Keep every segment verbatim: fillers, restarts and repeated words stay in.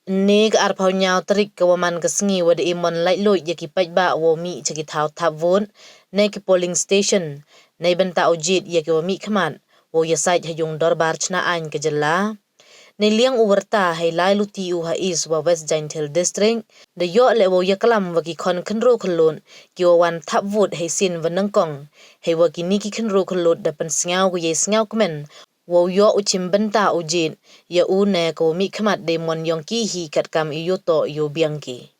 Ynne ka arphaw ynñiaw tarik ka wa man ka sngi wa da e mon laitlooid ya ki paidbah wow mih cha ki thaw thap vote, ne ki polling station, neibynta u jied ya ki wa mihkhmat wow ya sait ha yung dorbar chna aiñ ka jylla. Neiliang u wyrta hei lai luti u ha East wa West Jaintia Hills District, da yoh leh wow yaklam wa ki khon khynroo khyllood ki wa wan thap vote hei sien wa nyngkong, hei wa kini ki khynroo khyllood da pynsngew ko yei sngewkmen wow yoh u chimbynta u jied ya u ne ka wa mihkhmat dei mon yong ki hi katkam i yoh toh yow biang ki.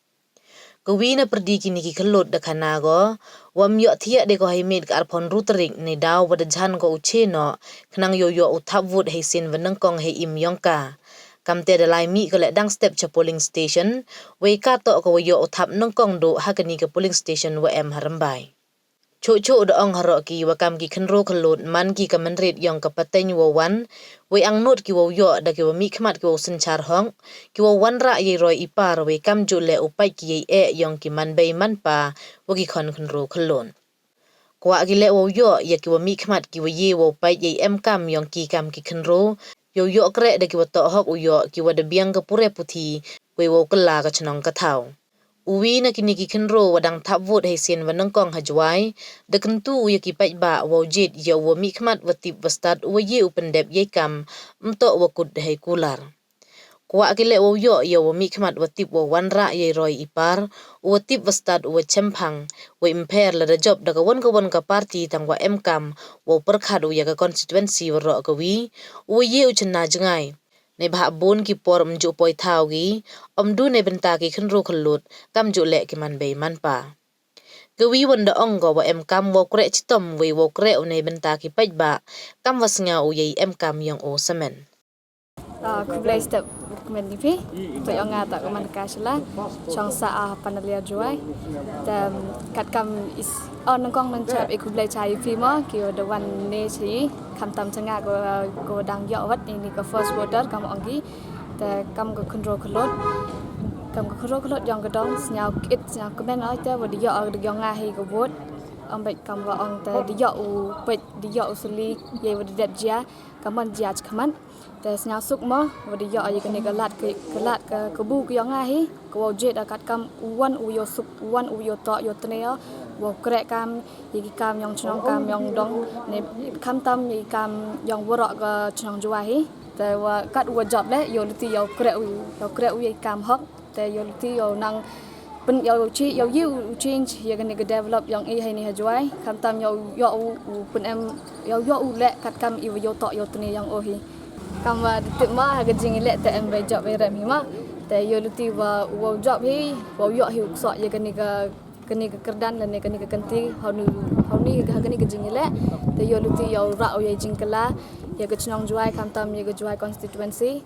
Ka wi na pyrdi kini ki khyllood da khana ko, wam yoh thiah de ko hei miet ka arphaw ynru tarik neidaw wa da jan ko u che noh, khnang yow yoh u thap vote hei sien wa nyngkong hei im yong ka. Kamte da lai mih ko leh dang step cha polling station, wei ka toh ka wa yoh u thap nyngkong duh ha kani ka polling station wa em ha Rymbai. Choh choh da ong haroh ki wa kam ki khynroo khyllood man ki ka mynried yong ka pateng wow wan, wei angnud ki wow yoh da ki wa mihkhmat ki wow synchar hok, ki wow wanrah yei roi i par wei kamjooh leh u pait ki yei eh yong ki manbei manpa wa ki khon khynroo khyllood. Kwah ki leh wow yoh ya ki wa mihkhmat ki wa ye wow pait yei emkaam yong ki kam ki khynroo, yow yoh kreh da ki wa toh hok u yoh, ki wa da biang ka pure puthi, wei wow kylla ka chnong ka thaw. U wi na kini ki khynroo wa dang thap vote hei sien wa nyngkong ha Jowai, da kyntu u ya ki paidbah wow jied ya u wa mihkhmat wa tip wa stad u wa ye u pyndep yei kaam, ym toh wa kut hei kular. Kwah ki leh wow yoh ya u wa mihkhmat wa tip wow wanrah yei roi i par, u wa tip wa stad u wa chemphang, wei ym pher lada jop da ka won ka won ka party tang wa emkaam wow pyrkhat u ya ka constituency waroh ka wi, u wa ye u chynna jngai. Neibhah boon ki por ym ju poi thaw ki, ym du neibynta ki khynroo khyllood, kamjooh leh ki manbei manpa. Ka wi won da ong ko wa emkaam wow kreh chitom wei wow kreh u neibynta ki paidbah, kam wa sngew u yei emkaam yong u samen. Ah, khublei step kmen ni phi. To yong nga ta ka man ka shala. Chong sa a Panalia Jowai. Te katkam is, oh, nyngkong nang chap i khublei cha i phi mo, ki wa da wan ne chi. Khamtam cha nga ko, ko dang yoh wat ini ka first voter kam ong ki. Te kam ka khynroo khyllood. Kam ka khynroo khyllood yong ka dong, sngew kit, sngew kmen oi te wa da yoh da yong nga hi ka vote. Ym bait kam wa ong te da yoh u pait, da yoh u suli, yei wa da dep jia, ka mon jia chakhmat. Te sngew suk mo, wa da yoh ya kani ka lad ka, ka lad ka, ka bu ka yong nga hi, ka wow jied da katkam u wan u yow suk, u wan u yow toh, yow tne yow, wow kreh kaam, ya ki kaam yong chnong kaam yong dong, ne khamtam ya ki kaam yong waroh ka chnong Jowai hi. Te wa kat u wa jop leh, yow luti yow kreh u, yow kreh u ya ki kaam hok. Te yow luti yow nang pyn yow chi, yow ye u change, ya kani ka develop yong i heini ha Jowai. Khamtam yow yoh u, u pynem, yow yoh u leh katkam i wa yow toh yow tne yong o hi. Kam wa da tip ma ha ka jingileh te em wei jop wei rem hi ma. Te yow luti wa, wow jop hi, wow yoh hi u ksoh ya kani ka, kani ka kyrdan lane kani ka kynti, hawni, hawni ha kani ka jingileh. Te yow luti yow rah u yei jingkylla ya ka chnong Jowai, khamtam ya ka Jowai constituency.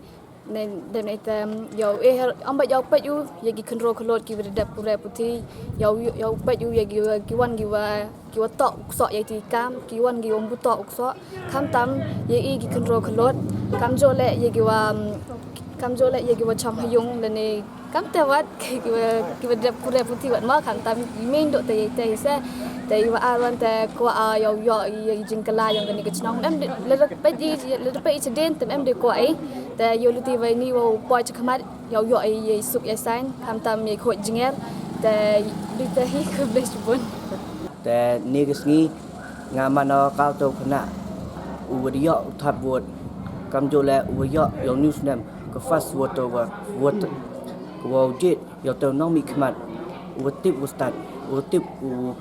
Ne, ne, ne, te, yow, eh, ym bait yow pait u ya ki khynroo khyllood ki wa da dep pure puthi, yow, yow pait u ya ki wa, ki wan ki wa, ki wa toh u ksoh ya ki kaam, ki wan ki wa ym bu toh u ksoh. Khamtam ya i ki khynroo khyllood, kamjooh leh ya ki wa, kamjooh leh ya ki wa chong ha yung lane kamte wat, ki wa, ki wa dep pure puthi wat ma, khamtam i main dooh te ya te hi se. Te i wa ar wan te kwah, ah, yow yoh i, i jingkylla yong kani ka chnong. Em de, lada pait i, lada pait i chadien, te em de kwah i. Te yow luti wa ini wow poi chakhmat, yow yoh i, i suk i sain, khamtam i khooid jngar. Te du te hi, khublei chiboon. Te ni ka sngi, nga man o ka u to khynnah u wa da yoh u thap vote. Kamjooh leh u wa yoh yong news nem ka first vote wa, vote ka wow jied yow to nongmihkhmat u wa tip u stad, u wa tip u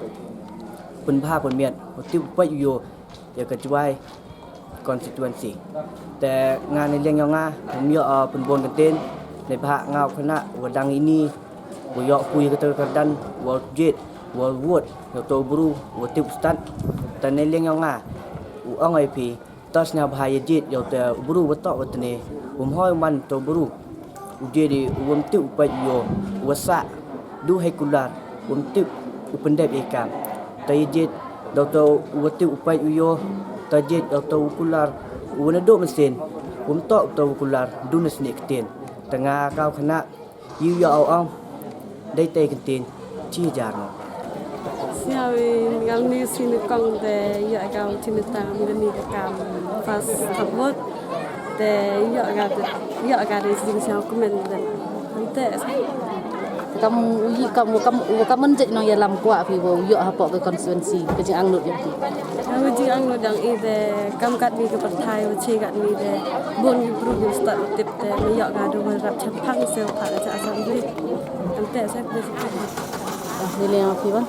pynbha pynmiat, u tip u pait u yoh ya ka Jowai constituency. Te nga neiliang yong nga, ym yoh, ah, pynbun kyntien, neibhah nga u khynnah wa dang ini, wa yoh poi ya kata ka kyrdan, wa jied, wa vote yow to u bru wa tip u stad. Te neiliang yong nga u ong i phi, to sngewbha ya jied yow to u bru wa toh wa tne, um hoi man to u bru. U jied i u wym tip u pait u yoh, u wa sah du hei kular, wym tip u pyndep yei kaam. Te ya jied, daw to u wa tip u pait u yoh, te jied daw to u kular u wa nadooh mynsien, wym toh u to u kular du na snieh ktien. Te nga ka u khynnah, yow yoh o ong, dei te kyntien chi hajar mo. Sñiaw i ngal ni sini kong te yoh ka u chi mynta mi da ni ka kam first thap vote. Te yoh ka, yoh ka de sñiaw kmen de. Te kam u yi, kam, kam, kam man jait nong yalam kwah phi wow yoh hapoh ka constituency, ka jingangnud yong phi? Ka jingangnud yong i te kam katni ka pyrthai, u chi katni te bun ki bru ki stad u tip te me yoh ka du rap chapang se u pha ka cha assembly. Kam te sa ka. Ah, ni le phi wan.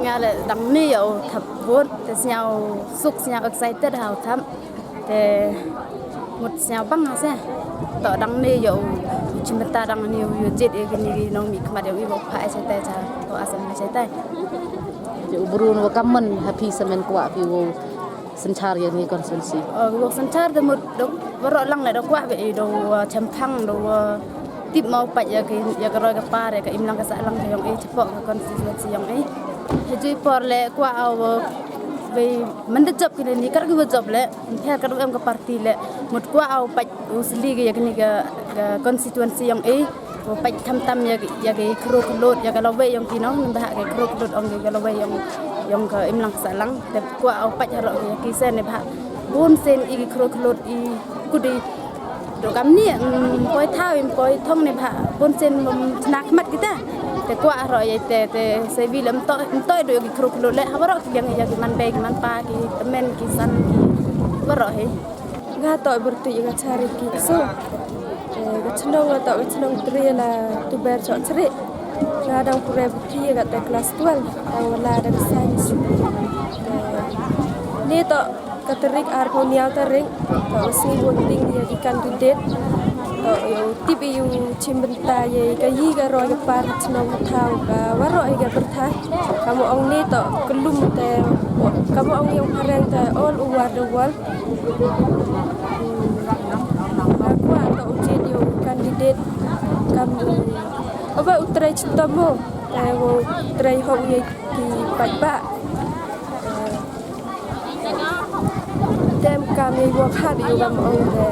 Nga le dang ni yoh u thap vote, te sñiaw suk, sñiaw excited ha u thap. Te mut sñiaw bang ha se. Toh dang ni yoh u chimbynta, dang ni yoh u jied ya kini ki nongmihkhmat yong i wow pha ya chaitai cha, toh assembly chaitai. Te u bru wa kam man ha phi sa man kwah phi wow synchar ya ni constituency? Oh, wow synchar te mut da waroh lang le da kwah be i da wa chemphang, da wa tip mo pait ya ki, ya ka roi ka par, ya ka imlang ka sahlang ka yong i chapoh ka constituency yong i. Hajui por le kwah o wa bei man da jop kini ni, kar ki wa jop le, phær kar em ka party le, mut kwah o pait u sli ka ya kini ka, ka constituency yong i. Wow pait khamtam ya, ya ki khroo khlot, ya ka lawei yong ki nong, neibhah ki khroo khlot ong ki ka lawei yong, yong ka imlang ka sahlang. Te kwah o pait haroh ya ki se neibhah bun sien i ki khroo khlot i kut i. Do kam ni, mm, poi thaw, im poi thong neibhah bun sien, mm, chna khmat kita. Te kwah haroh ya te, te se wi le ym toh, ym toh do ya ki khroo khlot le, ha waroh ki liang ya ki man bei, ki man pa, ki tymmen, ki san, ki waroh hi. Nga toh i byrtuid ya ka Chari Kipso. Eh, ka chnong nga toh ka chnong Tre la Tuber Chokchri. Nga dang puræ puthi ya kate class twelve, dang wa la da ka science. Eh, ni toh ka tarik arphaw ynñiaw tarik, toh ka sngi voting ya ki candidate. Toh yow tip i, yow chimbynta ya ka yi ka roi ka par chnong thaw ka waroh i ka pyrthai. Kam ong ni toh ka lum te, kam ong yong phareng te all over the world. Nga kwah toh u jied yow candidate kam u, aba u trei chitom mo, te wow trei hok ya ki paidbah. Te em kam i wow khat i u kam ong te.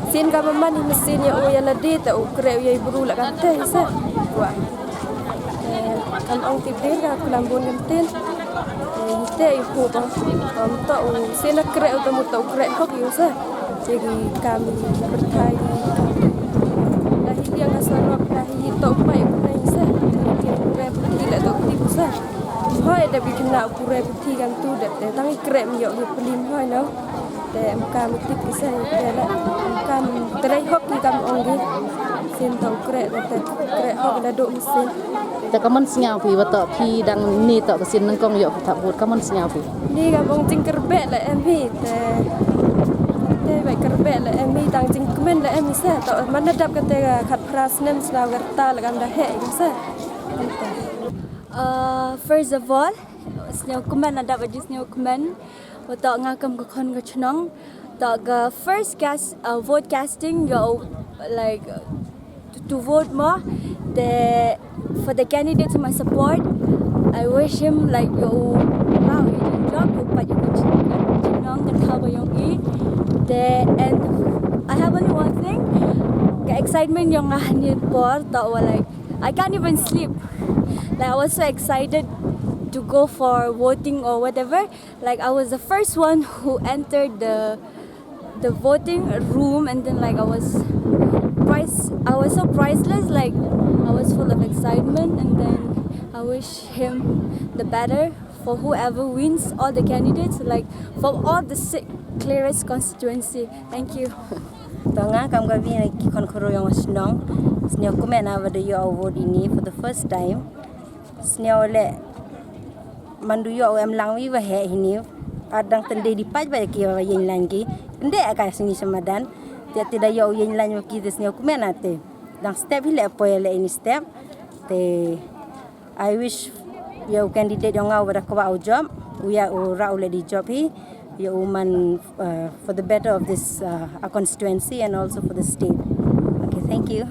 Sien kam man i mynsiem ya u ya lade te u kreh u ya i bru la kam te sa. Kwah. Te kam ong tip de ka kulam bun kam ten. Te i te i hu ba. Kam toh u sien na kreh u te mut toh u kreh hok i u sa. Te ki kam i pyrthai ki kam. La hi liang ka sarok, la hi toh pai u kreh sa. Te ki kreh ki le toh tip sa. Hoi, da bi kena u kreh Ti kam tu dep te tang i kreh mi yoh ki plim hoi no. Te em kam i tip ki sa i te la. Em kam trei hok ki kam ong ki. Sien toh kreh te, te kreh hok la doh mynsiem. Te ka man sñiaw phi wa toh phi dang ni toh ka sien nyngkong yoh phi thap vote, ka man sñiaw phi? Ni ka bong jingkyrbeh la em hi te. Te bai kyrbeh la em hi, tang jingkmen la em hi sa. Toh man da dap kate ka khatphra snem sñiaw ka rta la kam da heh ki sa. Uh, first of all, sñiawkmen, nadap wa ji sñiawkmen. Wa toh nga kam ka khon ka chnong. Toh ka first cast, uh, vote casting, yow, like, to, to vote mo. Te, for the candidates whom I support, I wish him, like, yow, wow, you do job, yow, pat yow, chnong, ka thaw ka yong i. Te, and I have only one thing. Ka excitement yong nga hani por, toh wa, like, I can't even sleep. Like, I was so excited to go for voting or whatever. Like, I was the first one who entered the the voting room, and then, like, I was price I was so priceless. Like, I was full of excitement, and then I wish him the better for whoever wins, all the candidates, like, from all the six Claris constituency. Thank you. To nga kam ka wi na ki khon khoro yong shnong. Sñiawkmen na wa da yoh u vote ini for the first time. Sñiaw le man du yoh u em lang wi wa heh hini. Adang tende di paj ba ki wa yin lang ki. Nde aka sini samadan. Te te da yoh u yin lang wa ki, te sñiawkmen na te. Dang step hi le poi le ini step. Te I wish yow candidate yong nga u wa da kwah u job, u ya u ra u le di job hi, yow u man, uh, for the better of this, uh, our constituency and also for the state. Okay, thank you.